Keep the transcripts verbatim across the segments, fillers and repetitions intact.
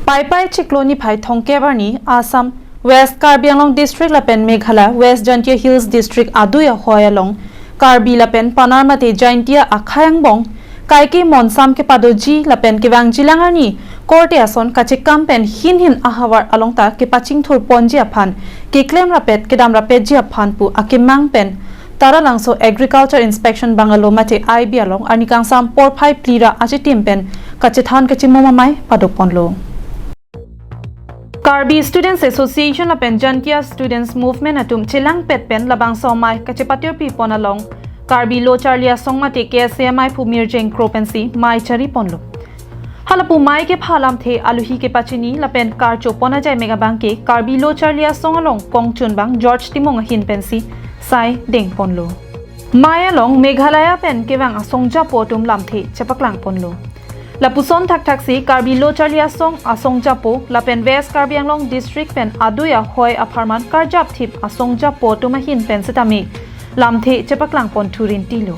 Paipai chiklo niphai thomkep arni Assam West Karbi Anglong District lapen Meghalaya West Jaintia Hills District adui ahoi along Karbi lapen Panar mate Jaintia akhai angbong kaike monsam kepadoji lapen kevangjilang arni korte ason kachekam pen hin hin ahavar along ta kepachingthur ponji aphan keklem rapet kedam rapetji aphan pu akemang pen Taralangso Agriculture Inspection Bungalow mate I B along arni kangsam porphai phli ra achitim pen kachethan kachimum amei pado ponlo. Karbi Students Association lapen Jaintia Students Movement atum chelangpet pen labangso amei kachepatirpi pon along Karbi Lo Charli Asong mate K S A ameiphu Mirjeng Kro pensi mei chari ponlo. Halapu mei kepha lamthe aluhi kepachini lapen karcho pon ajai mega bangke Karbi Lo Charli Asong along kongchunbang George Timung ahin pensi sai deng ponlo. Mei along Meghalaya pen kevang asongjapo atum lamthe chepaklang ponlo. Lapuson thakthaksi Karbi Lo Charli Asong asongjapo lapen West Karbi Anglong District pen adui ahoi apharman karjap thip asongjapo atum ahin pen setame lamthe chepaklang pon thurinti lo.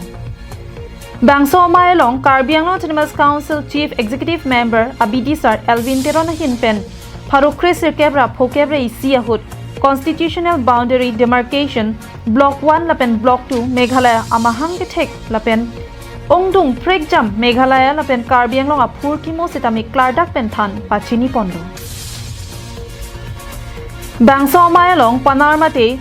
Bangso amei along Karbi Anglong Autonomous Council Chief Executive Member abidi sar Elwin Teron ahin pen pharo kre sirkep ra phokep ra isi ahut constitutional boundary demarcation Block one lapen Block two Meghalaya amahang kethek lapen ongdung prekjam Meghalaya lapen Karbi Anglong aphurkimo setame klardak pen than pachini ponlo. Bangso amei along Panar mate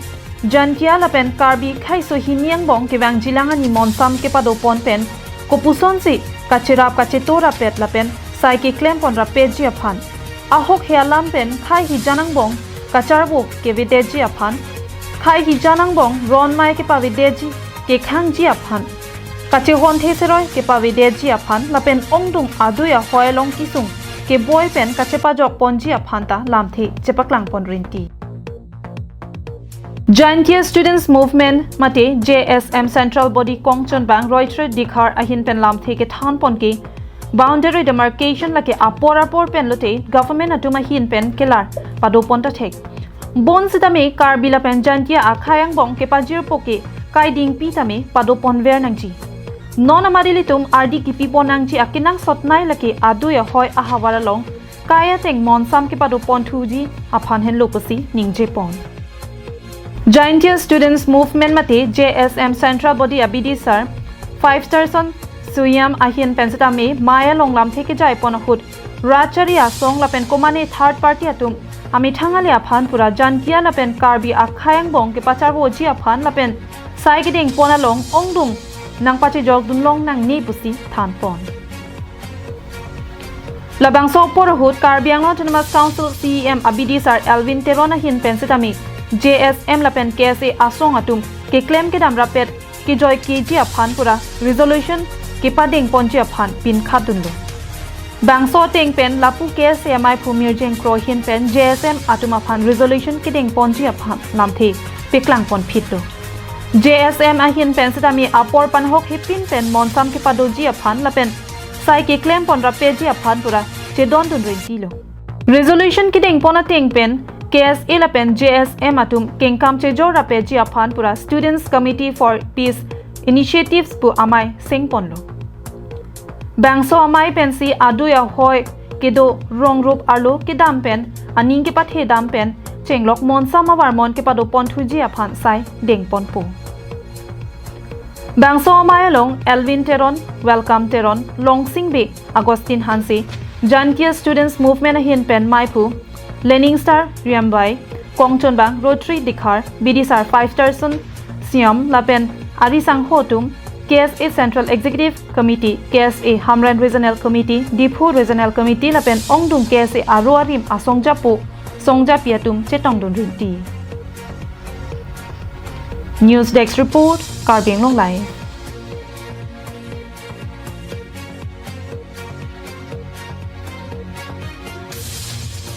Jaintia lapen Karbi khaiso hini angbong kevangjilang arni monsam kepado pon pen kopusonsi kacherap kacheto rapet lapen sai keklem pon rapetji aphan, ahok he alam pen khaihijan angbong kacharvo kevedetji aphan, khaihijan angbong ronmei kepavedetji kekhangji aphan, kachehon the seroi kepavedetji aphan lapen ongdung adui ahoi along kesung keboi pen kachepajok ponji aphan ta lamthe chepaklang pon rinti. Jaintia Students Movement mate J S M Central Body kongchunbang Roitre Dikar ahin pen lamthe kethan pon ke boundary demarcation lake apor apor pen lote government atum ahin pen kelar pado pon ta thek. Bonsitame Karbi lapen Jaintia akhai angbong kepajirpo ke kaidingpi tame pado ponver nangji. Non amat ilitum ardi kipi pon nangji akenangsot nei lake adui ahoi ahavar along kai ateng monsam kepado pon thuji aphan henlo pusi ningje pon. Jaintia Students Movement mate J S M Central Body abidi sar Five Starson Suyam ahin pen setame mei along lamthe kejai pon ahut rat chari asong lapen komane third party atum amethang ale aphan pura Jaintia lapen Karbi akhai angbong kepacharvoji aphan lapen sai kedeng pon along ongdung nangpachejok dunlong nangne pusi than pon. Labangso apor ahut Karbi Anglong Autonomous Council C E M abidi sar Elwin Teron ahin pen setame J S M lapen K S A asong atum keklem kedam rapet kejoi keji aphan pura resolution kepadeng ponji aphan pinkhat dunlo. Bangso ateng pen lapu K S A ameiphu Mirjeng Kro ahin pen J S M atum aphan resolution kedeng ponji aphan lamthe peklang pon phitlo. J S M ahin pen setame apor panhok hepin pen monsam kepadoji aphan lapen sai keklem pon rapetji aphan pura chedon dun rintilo. Resolution kedeng pon ateng pen K S A lapen J S M atum kengkam chejor rapetji aphan pura Students Committee for Peace Initiatives pu amei seng ponlo. Bangso amei pensi adui ahoi kedo rong rup arlo kedam pen aning kepathe dam pen chenglok monsam avarmon kepado pon thuji aphan sai deng ponpo. Bangso amei along Elwin Teron, Welcome Teron, Longsing Bey, Augustine Hanse, Jaintia Students Movement ahin pen meiphu Learning Star Riambai, kongchunbang Rotary Dikar, bidi sar Five Starson Suyam lapen ari sangho atum, K S A Central Executive Committee, K S A Hamren Regional Committee, Diphu Regional Committee lapen ongdung K S A aro arim asongjapo songjapi atum chetong dun rinti. News Desk Report, Karbi Anglong Live.